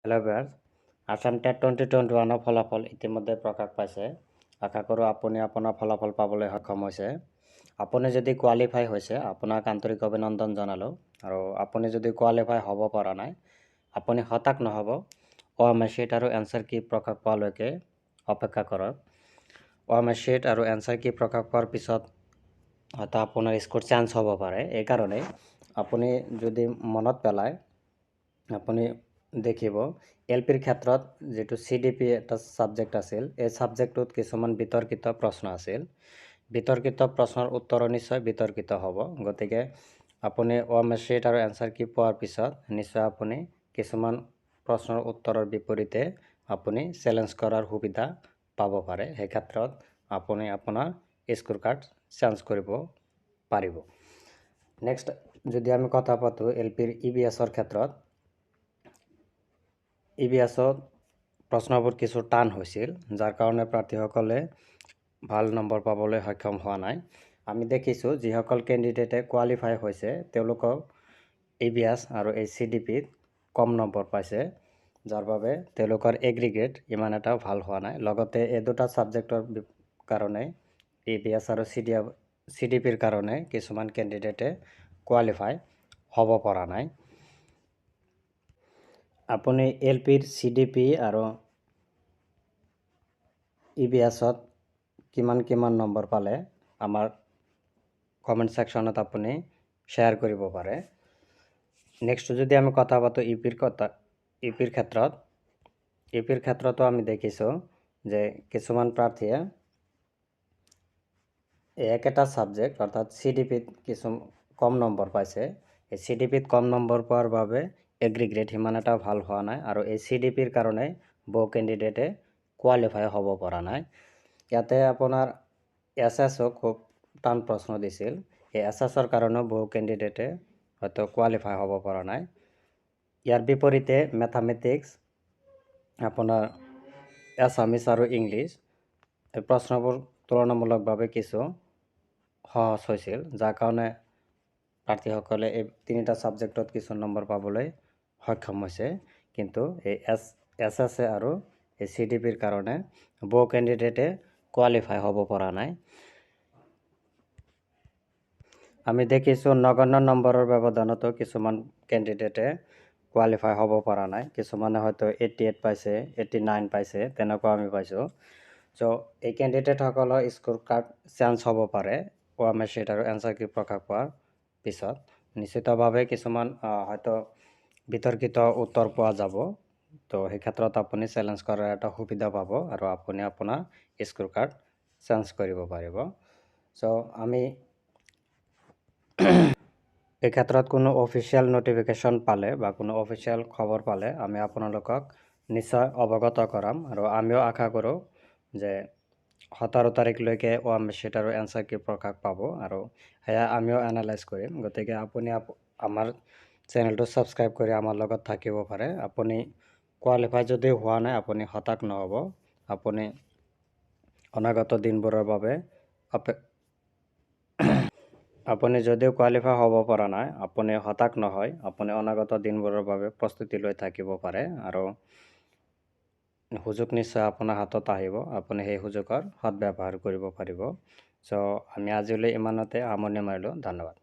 Hello' viewers, Assam TET 2021ৰ ফলাফল ইতিমধ্যে প্ৰকাশ পাইছে। আশা কৰোঁ আপুনি আপোনাৰ ফলাফল পাবলৈ সক্ষম হৈছে। আপুনি যদি কোৱালিফাই হৈছে, আপোনাক আন্তৰিক অভিনন্দন জনালোঁ। আৰু আপুনি যদি কোৱালিফাই হ'ব পৰা নাই, আপুনি হতাশ নহ'ব। অ' এম আৰ শ্বীট আৰু এনচাৰ কি প্ৰকাশ পোৱালৈকে অপেক্ষা কৰক। অ' এম আৰ শ্বীট আৰু এনচাৰ কি প্ৰকাশ পোৱাৰ পিছত হয়তো আপোনাৰ স্ক'ৰ চেঞ্জ হ'ব পাৰে। এইকাৰণেই আপুনি যদি মনত পেলায়, আপুনি দেখিব এল পিৰ ক্ষেত্ৰত যিটো চি ডি পি এটা ছাবজেক্ট আছিল, এই ছাবজেক্টটোত কিছুমান বিতৰ্কিত প্ৰশ্ন আছিল। বিতৰ্কিত প্ৰশ্নৰ উত্তৰো নিশ্চয় বিতৰ্কিত হ'ব। গতিকে আপুনি অ' এম আৰ শ্বীট আৰু এনচাৰ কি পোৱাৰ পিছত নিশ্চয় আপুনি কিছুমান প্ৰশ্নৰ উত্তৰৰ বিপৰীতে আপুনি চেলেঞ্জ কৰাৰ সুবিধা পাব পাৰে। সেই ক্ষেত্ৰত আপুনি আপোনাৰ স্ক'ৰ কাৰ্ড চেঞ্জ কৰিব পাৰিব। নেক্সট যদি আমি কথা পাতোঁ এল পিৰ ই ভি এছৰ ক্ষেত্ৰত, ই ভি এছত প্ৰশ্নবোৰ কিছু টান হৈছিল, যাৰ কাৰণে প্ৰাৰ্থীসকলে ভাল নম্বৰ পাবলৈ সক্ষম হোৱা নাই। আমি দেখিছোঁ, যিসকল কেণ্ডিডেটে কোৱালিফাই হৈছে, তেওঁলোকক ই ভি এছ আৰু এই চি ডি পিত কম নম্বৰ পাইছে, যাৰ বাবে তেওঁলোকৰ এগ্ৰিগেট ইমান এটা ভাল হোৱা নাই। লগতে এই দুটা ছাবজেক্টৰ কাৰণে, ই ভি এছ আৰু চি ডি পিৰ কাৰণে কিছুমান কেণ্ডিডেটে কোৱালিফাই হ'ব পৰা নাই। আপুনি এল পিৰ চি ডি পি আৰু ই ভি এছত কিমান কিমান নম্বৰ পালে, আমাৰ কমেণ্ট ছেকশ্যনত আপুনি শ্বেয়াৰ কৰিব পাৰে। নেক্সট যদি আমি কথা পাতোঁ ইউ পিৰ কথা, ইউ পিৰ ক্ষেত্ৰতো আমি দেখিছোঁ যে কিছুমান প্ৰাৰ্থীয়ে একেটা ছাবজেক্ট অৰ্থাৎ চি ডি পিত কিছু কম নম্বৰ পাইছে। এই চি ডি পিত কম নম্বৰ পোৱাৰ বাবে এগ্ৰিগেট সিমান এটা ভাল হোৱা নাই আৰু এই চি ডি পিৰ কাৰণে বহু কেণ্ডিডেটে কোৱালিফাই হ'ব পৰা নাই। ইয়াতে আপোনাৰ এছ এছও খুব টান প্ৰশ্ন দিছিল। এই এছ এছৰ কাৰণেও বহু কেণ্ডিডেটে হয়তো কোৱালিফাই হ'ব পৰা নাই। ইয়াৰ বিপৰীতে মেথামেটিক্স, আপোনাৰ এছামিছ আৰু ইংলিছ, এই প্ৰশ্নবোৰ তুলনামূলকভাৱে কিছু সহজ হৈছিল, যাৰ কাৰণে প্ৰাৰ্থীসকলে এই তিনিটা ছাবজেক্টত কিছু নম্বৰ পাবলৈ সক্ষম হৈছে। কিন্তু এই এছ এছ এছ এ আৰু এই চি ডি পিৰ কাৰণে বহু কেণ্ডিডেটে কোৱালিফাই হ'ব পৰা নাই। আমি দেখিছোঁ, নগণ্য নম্বৰৰ ব্যৱধানতো কিছুমান কেণ্ডিডেটে কোৱালিফাই হ'ব পৰা নাই। কিছুমানে হয়তো 88 পাইছে, 89 পাইছে, তেনেকুৱা আমি পাইছোঁ। চ' এই কেণ্ডিডেটসকলৰ স্ক'ৰ কাৰ্ড চেঞ্জ হ'ব পাৰে অ' এম আৰ শ্বীট আৰু এনচাৰ কি প্ৰকাশ পোৱাৰ পিছত। নিশ্চিতভাৱে কিছুমান হয়তো বিতৰ্কিত উত্তৰ পোৱা যাব। তো সেই ক্ষেত্ৰত আপুনি চেলেঞ্জ কৰাৰ এটা সুবিধা পাব আৰু আপুনি আপোনাৰ স্ক'ৰ কাৰ্ড চেঞ্জ কৰিব পাৰিব। চ' আমি এই ক্ষেত্ৰত কোনো অফিচিয়েল নটিফিকেশ্যন পালে বা কোনো অফিচিয়েল খবৰ পালে আমি আপোনালোকক নিশ্চয় অৱগত কৰাম। আৰু আমিও আশা কৰোঁ যে 17 তাৰিখলৈকে অ' এম আৰ শ্বীট আৰু এনচাৰ কি প্ৰকাশ পাব আৰু সেয়া আমিও এনালাইজ কৰিম। গতিকে আপুনি আমাৰ চেনেলটো ছাবস্ক্ৰাইব কৰি আমাৰ লগত থাকিব পাৰে। আপুনি কোৱালিফাই যদি হোৱা নাই, আপুনি হতাশ নহ'ব। আপুনি যদিও কোৱালিফাই হ'ব পৰা নাই, আপুনি হতাশ নহয়। আপুনি অনাগত দিনবোৰৰ বাবে প্ৰস্তুতি লৈ থাকিব পাৰে আৰু সুযোগ নিশ্চয় আপোনাৰ হাতত আহিব। আপুনি সেই সুযোগৰ সদব্যৱহাৰ কৰিব পাৰিব। চ' আমি আজিলৈ ইমানতে সামৰণি মাৰিলোঁ। ধন্যবাদ।